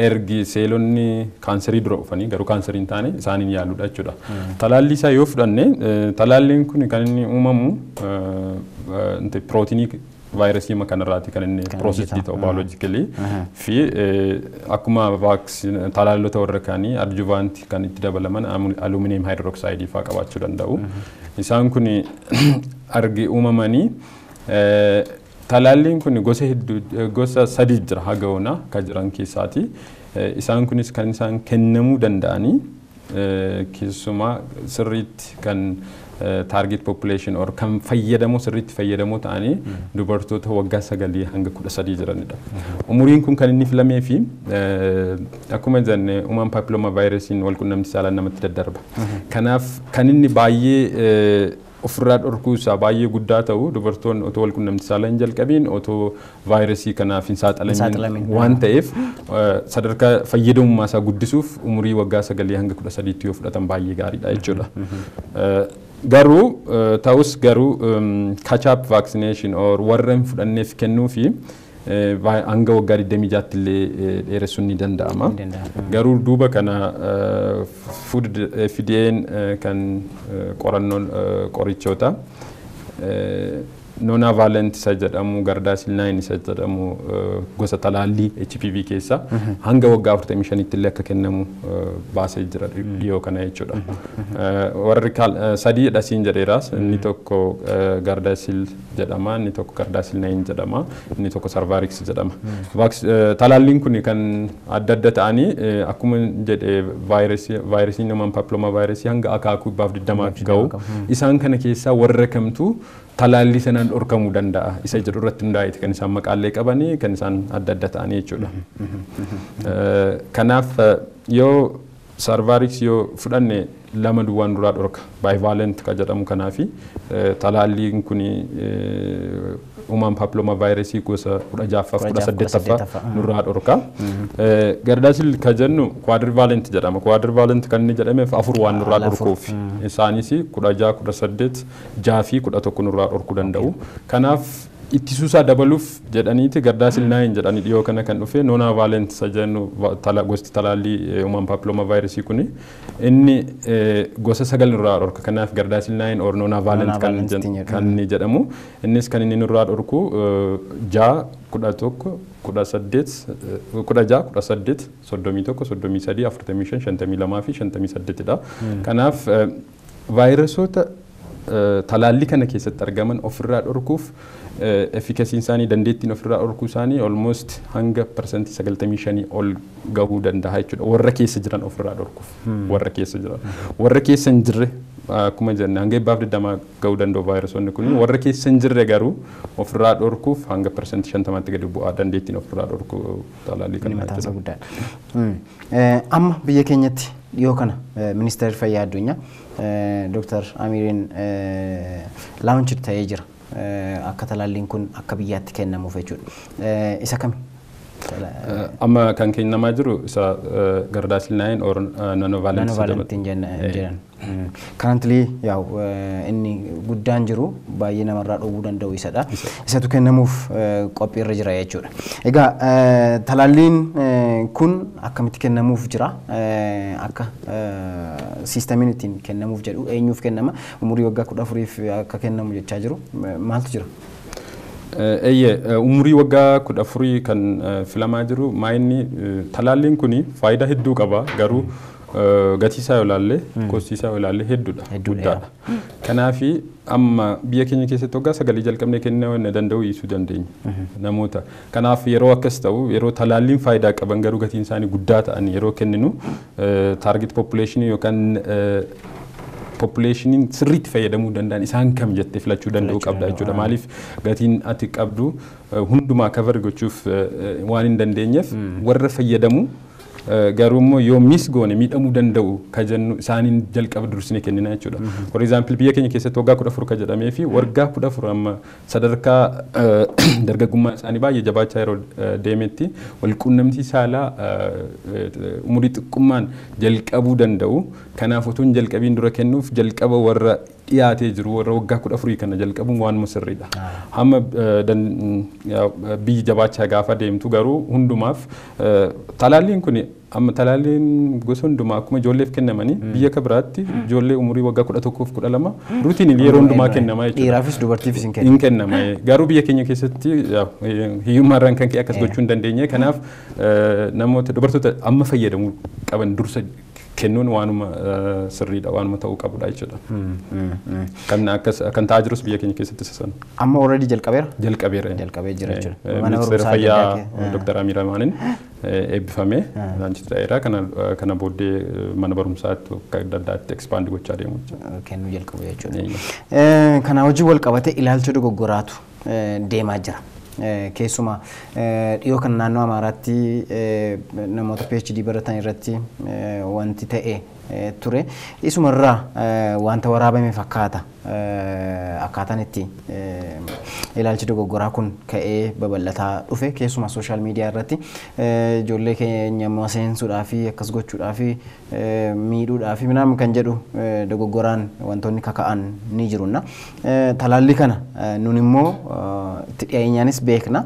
ergi seelonni kaansarii dura dhufanii garuu kaansarii hin taane isaaniin yaaluudha jechuudha. Talaallii isaa yoo fudhanne, talaalliin kun kan inni uumamu pirootinii vaayirasii kanarraati kan inni processed ta'u biologically fi akkuma talaallota warra kaanii adjuvant kan itti dabalaman aluminum hydroxide fa'aa qabaachuu danda'u. Isaan kun argi uumamanii, talaalliin kun gosa hedduu, gosa sadii jira haga oonaa kan jiran keessaati. Isaan kunis kan isaan kennamuu danda'anii keessumaa sirriitti kan target population or kan fayyadamoo, sirriitti fayyadamoo ta'anii dubartoota waggaa 9 hanga 13 jiranidha. Umuriin kun kan inni filamee fi akkuma jenne human papilloma vaayirasiin wal qunnamtii saalaan namatti daddarba. Kanaaf kan inni baay'ee ofirraa dhorkuu isaa baay'ee guddaa ta'u dubartoonni otoo wal qunnamtii saalaa hin jalqabiin, otoo vaayirasii kanaaf hin saaxilamin waan ta'eef, sadarkaa fayyadamummaa isaa guddisuuf umurii waggaa 9 hanga 13tti yoo fudhatan baay'ee gaariidha jechuudha. Garuu ta'us garuu catch up vaccination or warra hin fudhanneef kennuu fi hanga waggaa 26tti illee dheeressuun ni danda'ama. Garuu duuba kana food FDA'n kan qorannoon qorichoota nonavalent isa jedhamu, Gardasil 9 isa jedhamu, gosa talaallii HPV keessa hanga waggaa 45tti illee akka kennamu baasee jira dhiyoo kana jechuudha. Warri sadii dhasiin jedheeraas, inni tokko Gardasil jedhama, inni tokko Gardasil 9 jedhama, inni tokko Cervarix jedhama. Talaalliin kun kan adda adda ta'anii akkuma jedhe vaayirasiin human papilloma vaayirasii hanga akaakuu 120 gahu, isaan kana keessaa warra kamtu talaallii sanaan dhorkamuu danda'a isa jedhu irratti hundaa'eeti kan isaan maqaallee qabanii kan isaan adda adda ta'anii jechuudha. Kanaaf yoo Cervarix yoo fudhanne lama duwwaan duraa dhorka, bivalent kan jedhamu. Kanaafi talaalliin kun human papilloma vaayirasii gosa 16ffaaf 18ffaa nurraa dhorka. Gardasil kan jennu quadrivalent jedhama. Quadrivalent kan inni jedhameef afur waan nurraa dhorkuuf. Isaanis 16, 18, 6 fi 11 nurraa dhorkuu danda'u. Kanaaf ittisuusaa dabaluuf jedhaniiti Gardasil 9 jedhanii dhiyoo kana kan dhufe nonavalent isa jennu, gosti talaallii human papilloma vaayirasii kuni inni gosa sagal nurraa dhorka. Kanaaf Gardasil 9 or nonavalent kan inni jedhamu, innis kan inni nurraa dhorku 6, 11, 18, 16, 18, 31, 33, 45, 52 fi 58dha. Kanaaf vaayirasoota talaallii kana keessatti argaman ofirraa dhorkuuf efficacyn isaanii, dandeettiin ofirraa dhorkuu isaanii almost hanga 95% ol gahuu danda'a jechuudha. Warra keessa jiran ofirraa dhorkuuf. Warra keessa jiran. Warra keessa hin jirre, akkuma jenne hanga 120 gahuu danda'u vaayirasoonni kun, warra keessa hin jirre garuu ofirraa dhorkuuf hanga 50%tti gadi bu'aa dandeettiin ofirraa dhorkuu talaallii Inni kana mataan isaa jechuudha. Guddaadha. Amma biyya keenyatti dhiyoo kana ministeerri fayyaa addunyaa Dr. Amiriin launch ta'ee jira. Akka talaalliin kun akka biyyaatti kennamuuf jechuudha. Isa kami? Amma kan kennamaa jiru isa Gardasil 9 or nonavalent. Nonavalent jedhan. Currently yaa'u inni guddaan jiru baay'ee namarraa dhowwuu danda'u isadha. Isatu kennamuuf qophiirra jira jechuudha. Egaa talaalliin kun akkamitti kennamuuf jira? Akka siistamiin ittiin kennamuuf jedhu eenyuuf kennama? Umurii waggaa 14f akka kennamu jechaa jiru. Maaltu jira? Eeyyee, umurii waggaa 14 kan filamaa jiru maayinni talaalliin kun faayidaa hedduu qaba, garuu gatii isaa yoo ilaalle, costii isaa yoo ilaalle, hedduudha, guddaadha. Kanaafi amma biyya keenya keessatti waggaa 9 jalqabnee kennuu danda'u dhiisuu dandeenya namoota. Kanaaf yeroo akkas ta'u, yeroo talaalliin faayidaa qaban garuu gatiin isaanii guddaa ta'an yeroo kenninu, target population yookaan populationiin sirriitti fayyadamuu danda'an isaan kam jettee filachuu danda'uu qabda jechuudha. Maaliif gatiin ati qabdu hundumaa cover gochuuf waan hin dandeenyeef, warra fayyadamu garuu immoo yoo miss goone miidhamuu danda'u ka jennu isaaniin jalqaba dursine kennina jechuudha. For example, biyya keenya keessatti waggaa 14 ka jedhamee fi waggaa 14 amma sadarkaa dargaggummaa isaanii baay'ee jabaachaa yeroo deemetti walquunnamtii saalaa umurii xiqqummaan jalqabuu danda'u. Kanaaf otoo hin jalqabiin dura kennuuf jalqaba warra dhiyaatee jiru, warra waggaa 14 kana jalqabuun waanuma sirriidha. Hamma biyyi jabaachaa gaafa deemtu garuu hundumaaf talaalliin kun, amma talaalliin gosa hundumaa akkuma ijoolleef kennamanii, biyya akka biraatti ijoollee umurii waggaa 11f 12 routine yeroo hundumaa kennamaa jechuudha. Dhiiraafis dubartiifis hin kennamu. Hin kennama. Garuu biyya keenya keessatti hiyyummaarraan kan ka'e akkas gochuu hin dandeenye. Kanaaf namoota, dubartoota amma fayyadamuu qaban dursa kennuun waanuma sirriidha, waanuma ta'uu qabudha jechuudha. Kan akkas kan ta'aa jirus biyya keenya keessatti isa sana. Amma already jalqabeera? Jalqabeera. Jalqabee jira jechuudha. Mana Ministeera Fayyaa Dr. Amir Amaanin eebbifamee launch ta'eera. Kana booddee mana barumsaatti akka adda addaatti expand gochaa deemu jechuudha. Kennuu jalqabu jechuudha. Kana hojii wal qabate ilaalcha dogoggoraatu deemaa jira. Keessumaa dhiyoo kan naannoo Amaaraatti namoota PhD baratan irratti wanti ta'e ture. Isumarraa wanta waraabame fakkaata. Akkaataan itti ilaalchi dogoggoraa kun ka'ee babal'ataa dhufe keessumaa social media irratti ijoollee keenya seensuudhaa fi akkas gochuudhaa fi miidhuudhaa fi minaamin kan jedhu dogoggoraan wantoonni kaka'an ni jirunna. Talaallii kana nun immoo itti dhiyeenyaanis beekna.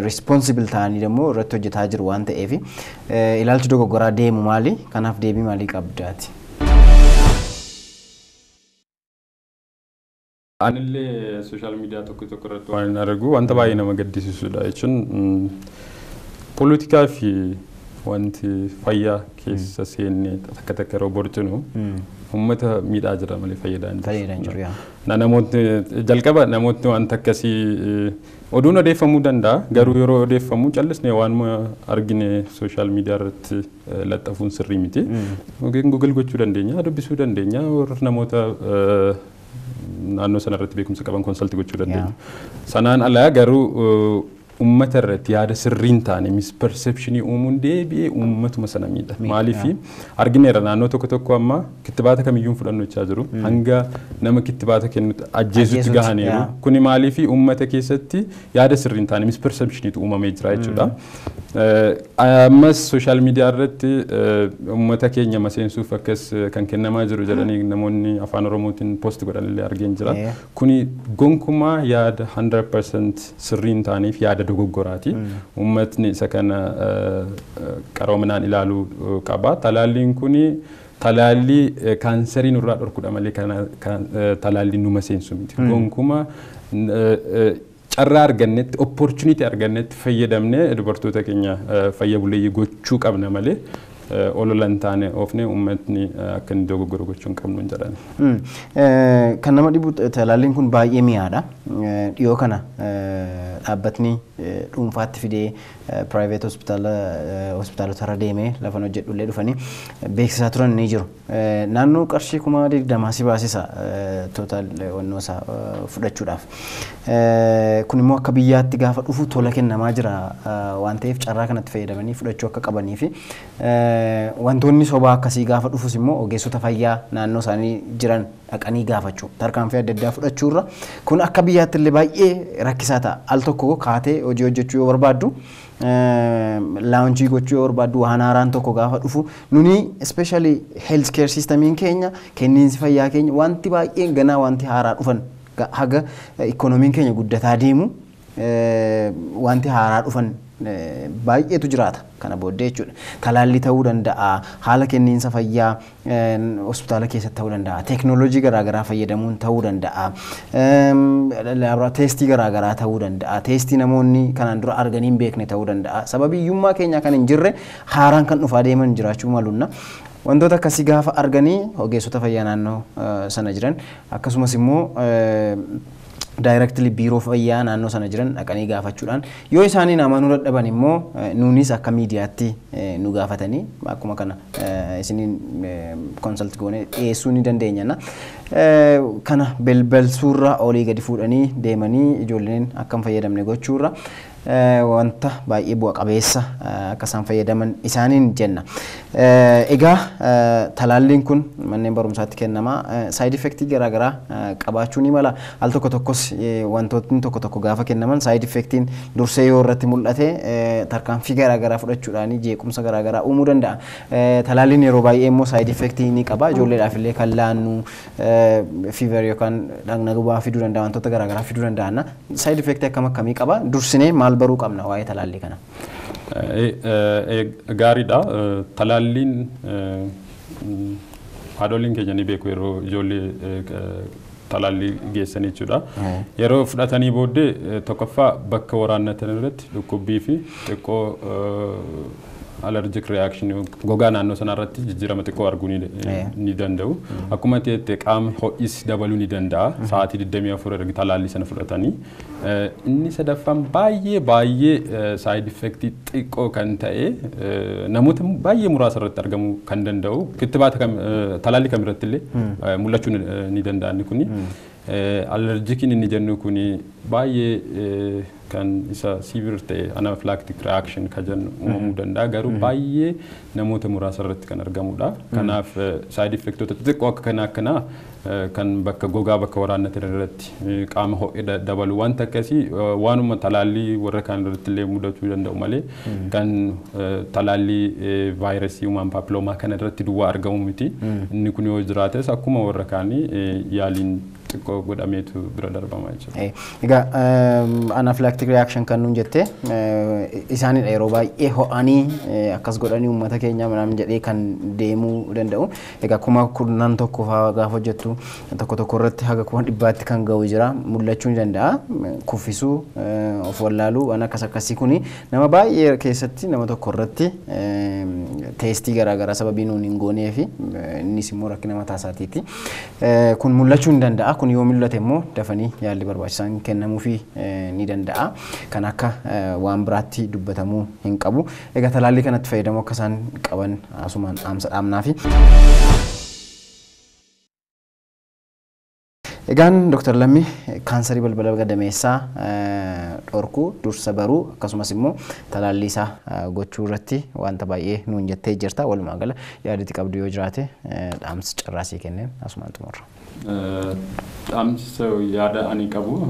Responsible ta'anii immoo irratti hojjetaa jiru waan ta'eef, ilaalchi dogoggoraa deemu maali? Kanaaf deebii maalii qabdaati? Anillee social media tokko tokko irratti waan hin argu wanta baay'ee nama gaddisiisudha jechuun, poolitikaa fi wanti fayyaa keessa seennee takka takka yeroo borcinu uummata miidhaa jira malee fayyadaa hin jiru. Fayyadaa hin jiru, yaa. Na namootni jalqaba namootni wanta akkasii oduun odeeffamuu danda'a, garuu yeroo odeeffamu callisnee waanuma argine social media irratti laxxafuun sirrii miti. Yookiin Google gochuu dandeenya, dubbisuu dandeenya, warra namoota naannoo sana irratti beekumsa qaban consult gochuu dandeenya. Sanaan alaa garuu uummata irratti yaada sirrii hin taane, misperceptionii uumuun deebi'ee uummatuma sana miidha. Maaliif argineera, naannoo tokko tokko amma kittibaata kamiyyuu hin fudhannu jechaa jiru. Hanga nama kittibaata kennu ajjeesutti gahaniiru. Kuni maaliif uummata keessatti yaada sirrii hin taane, misperceptioniitu uumamee jira jechuudha. Ammas social media irratti uummata keenya maseensuuf akkas kan kennamaa jiru jedhanii namoonni afaan Oromootiin post godhan illee argeen jira. Kuni gonkumaa yaada 100% sirrii hin taaneef yaada dogoggoraati. Uummatni isa kana qaroominaan ilaaluu qaba. Talaalliin kuni talaallii kaansarii nurraa dhorkudha malee talaallii nu maseensu miti. Gonkumaa carraa argannetti, opportunity argannetti fayyadamnee dubartoota keenya fayya buleeyyii gochuu qabna malee olola hin taane oofne uummatni akka inni dogoggoru gochuu hin qabnu hin jedhan. Kan nama dhibu talaalliin kun baay'ee mi'aadha. Dhiyoo kana dhaabbatni dhuunfaatti fidee private hospitaalota irra deemee lafan hojjedhullee dhufanii beeksisaa turan ni jiru. Naannoo qarshii 20,000 si baasisa total wannoo isaa fudhachuudhaaf. Kun immoo akka biyyaatti gaafa dhufu tola kennamaa jira waan ta'eef, carraa kanatti fayyadamanii fudhachuu akka qabanii fi Wantoonni sobaa akkasii gaafa dhufus immoo ogeessota fayyaa naannoo isaanii jiran dhaqanii gaafachuu, tarkaanfii adda addaa fudhachuurra kun akka biyyaatti illee baay'ee rakkisaa ta'a. Al tokko kaatee hojii hojjechuu yoo barbaaddu, launch gochuu yoo barbaaddu, waan haaraan tokko gaafa dhufu, nuni especially health care systemiin keenya, kenniinsi fayyaa keenya, wanti baay'een ganaa wanti haaraa dhufan, haga ikoonomiin keenya guddataa deemu wanti haaraa dhufan baay'eetu jiraata kana booddee jechuudha. Talaallii ta'uu danda'a, haala kenniinsa fayyaa hospitaala keessatti ta'uu danda'a, teeknooloojii garaagaraa fayyadamuun ta'uu danda'a, teestii garaagaraa ta'uu danda'a, teestii namoonni kanaan dura arganii hin beekne ta'uu danda'a. Sababii hiyyummaa keenyaa kan hin jirre haaraan kan dhufaa deeman jiraachuu malunna. Wantoota akkasii gaafa arganii ogeessota fayyaa naannoo sana jiran, akkasumas immoo directly biiroo fayyaa naannoo sana jiran dhaqanii gaafachuudhaan, yoo isaaniin amanuu dadhaban immoo nuunis akka miidiyaatti nu gaafatanii akkuma kana isiniin consult goonee dhiyeessuu ni dandeenya. Kana belbalsuurra, olii gadi fuudhanii deemanii ijoolleen akka hin fayyadamne gochuurra, wanta baay'ee bu'a qabeessa akka isaan fayyadaman isaaniin jenna. Egaa talaalliin kun manneen barumsaatti kennama. Side effectii garaagaraa qabaachuu ni mala. Al tokko tokkos wantootni tokko tokko gaafa kennaman side effectiin dursee yoo irratti mul'ate tarkaanfii garaagaraa fudhachuudhaan jeequmsa garaagaraa uumuu danda'a. Talaalliin yeroo baay'ee immoo side effectii ni qaba. Ijoolleedhaaf illee kan laannu fever yookaan dhagna gubaa fiduu danda'a, wantoota garaagaraa fiduu danda'a. Side effectii akkam akkamii qaba? Dursinee maal baruu qabna waa'ee talaallii kana? Gaariidha. Talaalliin haadholiin keenya ni beeku yeroo ijoollee talaallii geessan jechuudha. Yeroo fudhatanii booddee tokkoffaa bakka waraannatan irratti dhukkubbii fi xiqqoo allergic reaction gogaa naannoo sanaa irratti jijjiirama xiqqoo arguu ni danda'u. Akkuma ta'etti qaama ho'is dabaluu ni danda'a. Sa'aatii 24 erga talaallii sana fudhatanii. Inni sadaffaan baay'ee baay'ee side effectii xiqqoo kan ta'e, namoota baay'ee muraasa irratti argamuu kan danda'u, kittibaata talaallii kamirratti illee mul'achuu ni danda'a inni kuni. Allergiciin inni jennu kuni baay'ee kan isa severe ta'e anaphylactic reaction kan jennu uumamuu danda'a, garuu baay'ee namoota muraasa irratti kan argamudha. Kanaaf side effectoota xixiqqoo akka kanaa akkanaa kan bakka gogaa bakka waraannatan irratti qaama ho'i dabalu, wanta akkasii waanuma talaallii warra kaan irratti illee mudachuu danda'u malee kan talaallii vaayirasii human papilloma kana irratti duwwaa argamu miti. Inni kun yoo jiraates akkuma warra kaanii yaaliin xiqqoo godhameetu bira darbama jechuudha. Egaa anaphylactic reaction kan nuun jette isaanidha yeroo baay'ee ho'anii akkas godhanii uummata keenya manaan jedhee kan deemuu danda'u. Egaa 11,000 fa'aa gaafa hojjettu tokko tokko irratti haga 100,000tti kan ga'u jira, mul'achuu ni danda'a. Kuffisuu, of wallaaluu, waan akkas akkasii kuni nama baay'ee keessatti nama tokko irratti teestii garaagaraa sababii nuun hin goonee fi innis immoo rakkina mataa isaatiiti. Kun mul'achuu ni danda'a. Kun yoo mul'ate immoo dafanii yaalli barbaachisaan kennamuufii ni danda'a. Kan akka waan biraatti dubbatamuu hin qabu. Egaa talaallii kanatti fayyadamuu akka isaan qaban asumaan dhaamsa dhaamnaafi. Egaan Dr. Lammi, kaansarii balbala gadameessaa dhorkuu, dursa baruu, akkasumas immoo talaallii isaa gochuu irratti wanta baay'ee nuun jettee jirta. Walumaa gala yaadatti qabdu yoo jiraate dhaamsa carraasii kenneen asumaan xumurra. Dhaamsa yaada ani qabu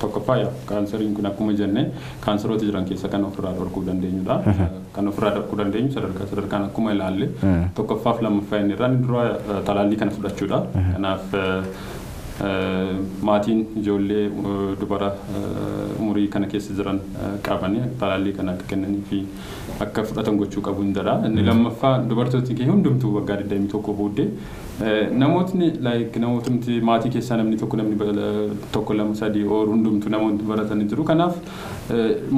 tokkoffaa, kaansariin kun akkuma jenne kaansaroota jiran keessa kan ofirraa dhorkuu dandeenyudha. Kan ofirraa dhorkuu dandeenyu sadarkaa sadarkaan akkuma ilaalle tokkoffaaf lammaffaa inni irraa inni dura talaallii kana fudhachuudha. Kanaaf maatiin ijoollee dubara umurii kana keessa jiran qabanii talaallii kana akka kennanii fi akka fudhatan gochuu qabu hin jedha. Inni lammaffaa dubartootni keenya hundumtuu waggaa 21 booddee, namootni like namootni maatii keessaa namni tokko, namni tokko, lama, sadii oor hundumtuu namoonni baratanii jiru. Kanaaf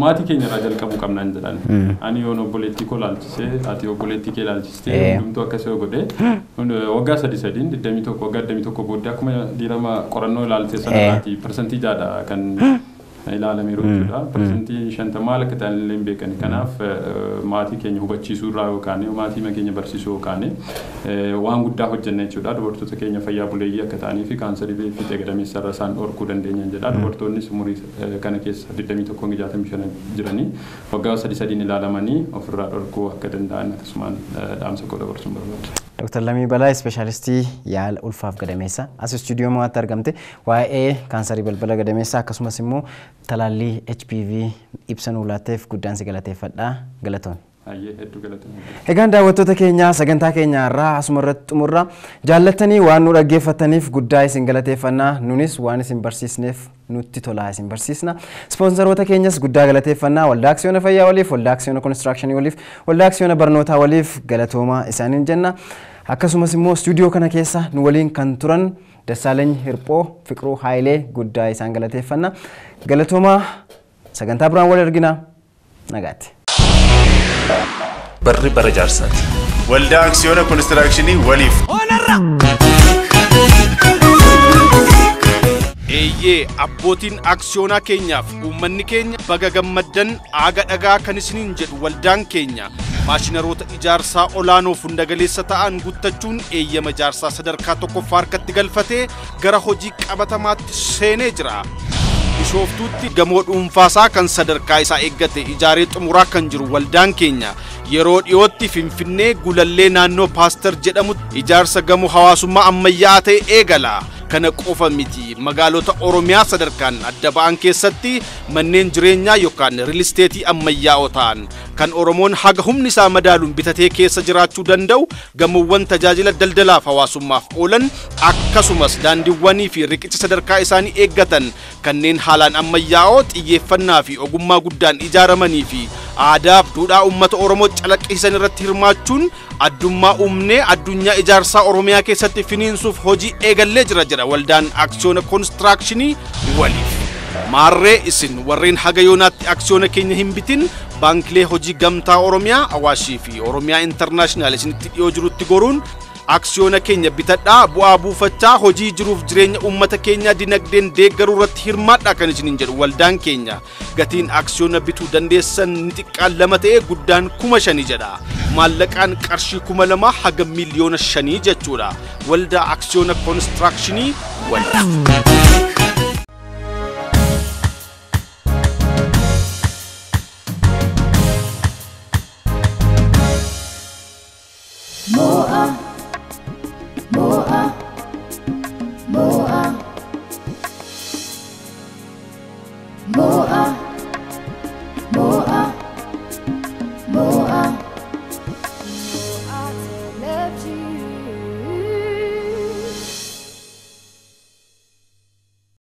maatii keenya irraa jalqabuu qabna hin jedhan. Ani yoon obboleettii koo laalchisee, ati obboleettii kee laalchistee, hundumtuu akkas yoo godhe, waggaa sadi sadiin 21, waggaa 21 booddee akkuma diirama qorannoo ilaalte sanarraati 6% kan Ilaalameeru jechuudha. 50% maal akka ta'an illee hin beekan. Kanaaf maatii keenya hubachiisuu irraa yookaan maatii keenya barsiisuu yookaan waan guddaa hojjenna jechuudha. Dubartoota keenya fayyaa buleeyyii akka ta'anii fi kaansarii fiixee gadameessa irra isaan dhorkuu dandeenya jedha. Dubartoonnis umurii kana keessa 21-65 jiranii waggaa sadii sadiin ilaalamanii ofirraa dhorkuu akka danda'an akkasumaan dhaamsa koo dabarsuun barbaada. Dr. Lamii Balaa ispeeshaalistii yaala ulfaaf gadameessaa as istuudiyoo Mo'aatti argamte waa'ee kaansarii balbala gadameessaa akkasumas immoo talaallii HPV ibsa nuu laatteef guddaan si galateeffadha. Galatoon. Hayyee, hedduu galatoomii. Egaan daawwattoota keenya, sagantaa keenya irraa asuma irratti xumurra. Jaallattanii waan nu dhaggeeffataniif guddaa isin galateeffannaa. Nunis waan isin barsiisneef nutti tolaa isin barsiisna. Ispoonsaroota keenyas guddaa galateeffannaa. Waldaa Aksiyoona Fayyaa waliif, Waldaa Aksiyoona Konistiraakshanii waliif, Waldaa Aksiyoona Barnootaa waliif galatoomaa isaaniin jenna. Akkasumas immoo istuudiyoo kana keessa nu waliin kan turan Dassaalany Hirphoo, Fiqiruu Haayilee guddaa isaan galateeffanna. Galatoomaa, sagantaa biraan wal argina. Nagaatti. Barri bara jaarsaati. Waldaa Aksiyoona Konistiraakshanii waliif. Eeyyee, abbootiin aksiyoonaa keenyaaf uummanni keenya baga gammaddan. Aaga dhagaa kan isiniin jedhu waldaan keenya maashinaroota ijaarsaa olaanoof hundagaleessa ta'an guuttachuun eeyyama ijaarsaa sadarkaa tokkoffaa harkatti galfatee gara hojii qabatamaatti seenee jira. Bishooftuutti gamoo dhuunfaasaa kan sadarkaa isaa eeggate ijaaree xumuraa kan jiru waldaan keenya yeroo dhiyootti Finfinnee Gulallee naannoo Paaster jedhamutti ijaarsa gamoo hawaasummaa ammayyaa'aa ta'e eegala. Kana qofa miti, magaalota Oromiyaa sadarkaan adda ba'an keessatti manneen jireenyaa yookaan riilisteetii ammayyaa'oo ta'an kan Oromoon haga humni isaa madaaluun bitatee keessa jiraachuu danda'u, gamoowwan tajaajila daldalaaf hawaasummaaf oolan, akkasumas daandiiwwanii fi riqicha sadarkaa isaanii eeggatan kanneen haalaan ammayyaa'oo xiyyeeffannaa fi ogummaa guddaan ijaaramanii fi aadaaf duudhaa uummata Oromoo calaqqisiisan irratti hirmaachuun addummaa uumnee addunyaa ijaarsaa Oromiyaa keessatti finiinsuuf hojii eegallee jira jedha Waldaan Aksiyoona Konistiraakshanii Waliif. Maarree, isin warreen haga yoonaatti aksiyoona keenya hin bitin baankilee hojii gamtaa Oromiyaa, Awaashii fi Oromiyaa Intarnaashinaal isinitti dhiyoo jirutti goruun aksiyoona keenya bitadhaa, bu'aa buufachaa hojii jiruuf jireenya uummata keenyaa dinagdeen deeggaruu irratti hirmaadhaa kan isiniin jedhu waldaan keenya. Gatiin aksiyoona bituu dandeessan ni xiqqaan 2 ta'ee guddaan 5,000 jedha. Maallaqaan qarshii 2,000 haga 5 miliyoona jechuudha. Waldaa Aksiyoona Konistiraakshanii Waliif.